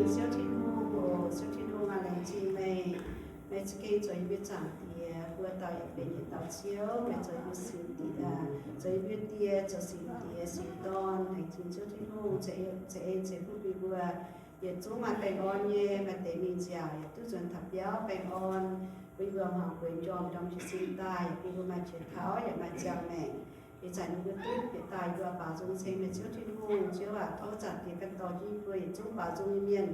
Ziouv Tin-Hungh oc, Ziouv Tin-Hungh aac, laengz zingh meih. Meih za'gengh zoux yie mbuo nyei Zaangc Diex, mbuo dauh yaac benx yietc dauh Ziouv. Meih zoux yie mbuo singx diex, zoux yie mbuo die, zoux singx diex singx dorn. Laengz zingh Ziouv Tin-Hungh ceix en ceix fuqv bun yie mbuo yietc zungv maaih baengh orn nyei, maaih deix mingh nziaauc yaac duqv nzuonx taux biauv baengh orn. Bun yie mbuo hmuangx gueix njormh ndorm jiez sin daaih, yaac bun yie mbuo maaih qiex tauv yaac maaih ziangh maengc. Ih zanc yie mbuo duqv bieqc daaih, yie mbuo baaux nzung ceng meih Ziouv Tin-Hungh. Ziouv aac, tov Zaangc Diex ganh dorh jienv yie mbuo yietc zungv baaux nzung nyei mienh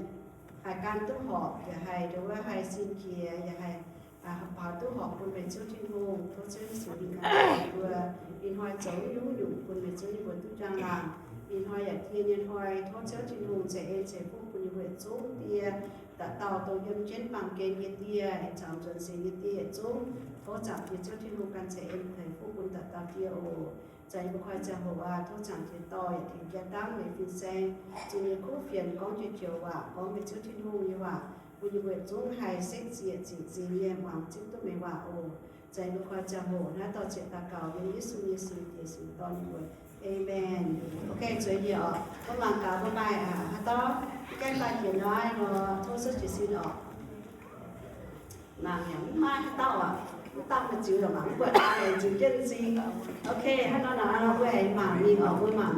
haih gan duqv horpc, yaac haih nduov wuov haih sin jiex, yaac haih baaux duqv horpc bun meih Ziouv Tin-Hungh. Tov Ziouv Yesu ninh ganh dorh yie mbuo ih hnoi zoux nyungc-nyungc bun meih Ziouv yie mbuo duqv njang-laangc. Ih hnoi yaac die nyei hnoi, tov Ziouv Tin-Hungh ceix en ceix fuqv bun yie mbuo yietc zungv die, dauh dauh dongh yiem jienv baamh gen nyei die, caux nzuonx singx nyei die yietc zungv. Tov Zaangc Diex Ziouv Tin-Hungh ganh ceix en ceix fuqv bun dauh dauh die oc. Zanc yie mbuo koi ziangh hoc aac, tov Zaangc Diex dorh yaac tengx jaa dangv meih fin-saeng zunh nyei kuv fienx gorngv joux waac, gorngv meih Ziouv Tin-Hungh nyei waac, bun yie mbuo yietc zungv haih sekv ziec zingc zingx nyei muangx zipv duqv meih waac oc. Zanc yie mbuo koi ziangh hoc naaiv dorh ziec daux gaux yiem Yesu nyei singx diex singx dorn nyei mbuox. Aamen. Ok, zueiz nyei oc. Mbuo mangc gaax mbuo maaih haaix dauh gaengh daaih jiex naaiv nor, tov zuov jiez sin oc. Mangc yaac mv maaih haaix dauh oc. Mv dauh maaih ziux yaac mangc mv buatc, laengz zingh jienv m'zing. Ok, hnangv nor naaic mbuo aengx mangc mingh oc, mbuo mangc